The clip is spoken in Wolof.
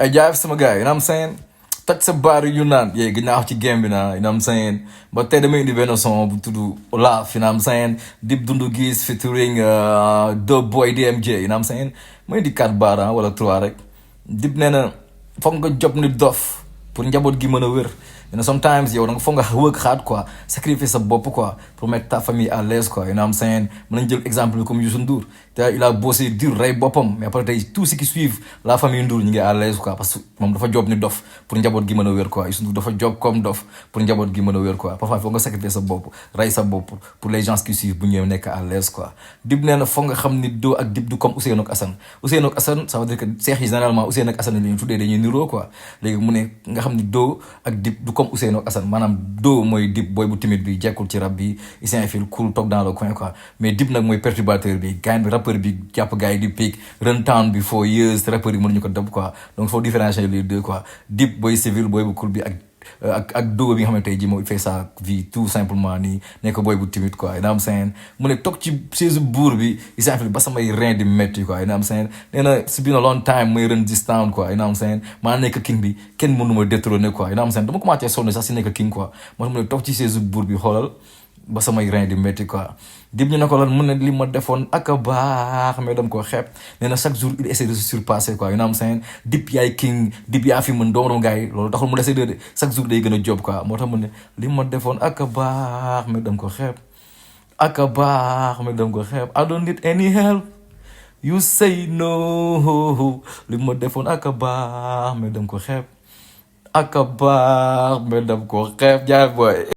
ay jaay sama gars you know what I'm saying toj sa baar yu naan yee gën naa wax ci game bi naa you know what I'm saying ba tey damay indi benn son bu tudd Olaf you know what I'm saying Dip Doundou Guiss featuring The Boy DMJ you know what I'm saying ma indi 4 baar wala 3 rek Dip nee na foog nga job ni dof pour njaboot gi mën a wér sometimes yow da nga foog nga work hard quoi sacrifier sa bopp quoi pour mettre ta famille à l'aise quoi you know what I'm saying mën nañ jël exemple comme Youssou Ndour te il a bossé dur rey boppam mais après tey tout ce qui suivent la famille Ndour ñu ngi à l'aise quoi parce que moom dafa job ni dof pour njaboot gi mën a wér quoi Youssou Ndour dafa job comme dof pour njaboot gi mën a wér quoi parfois foog nga sacrifier sa bopp rey sa bopp pour les gens qui suivent bu ñëw nekk à l'aise quoi Dip nee na foog nga xam ni Doo ak Dip du comme Ousseynou ak Assane Ousseynou ak Assane ça veut dire que seex yi généralement Ousseynou ak Assane la ñu tuddee dañuy niroo quoi léegi mu ne nga xam ni Doo ak Dip du comme Ousseynou ak Assane maanaam Doo mooy Dip booy bu timide bi jekkul ci rap bi il s'est fil cool toog dans le coin quoi mais Dip nag mooy perturbateur bi gars bi rappeur bi jàpp gars yi di pique Runtown bi for years te rappeur yi mënuñu ko dab quoi donc faut différencier les deux quoi Dip booy civil booy bu cool bi ak Doo bi nga xamante ji moom il fait sa vie tout simplement nii nekk booy bu timide quoi you know what I'm saying mu ne toog ci chaise buur bi il s'est fil ba samay rein di métti quoi you know what I'm saying nee na it's been a long time may run this town quoi you know what I'm saying maa nekk king bi kenn mënu ma détrôner quoi you know what I'm saying dama commencé sonn sax si nekk king quoi moo tax mu ne toog ci chaise buur bi xoolal ba samay rein di métti quoi Dip ñu ne ko lan mun ne li ma defoon ak a baax mais dama ko xeeb nee na chaque jour il essaie de se surpasser quoi you know what I'm saying Dip yaay king Dip yaa fi mën doomu gars yi loolu taxul mu dese de chaque jour day gën a job quoi moo tax mu ne li ma defoon ak a baax mais dama ko xeeb ak a baax mais dama ko xeeb I don't need any help you say no li ma defoon ak a baax mais dama ko xeeb ak a baax mais dama ko xeeb jaay boy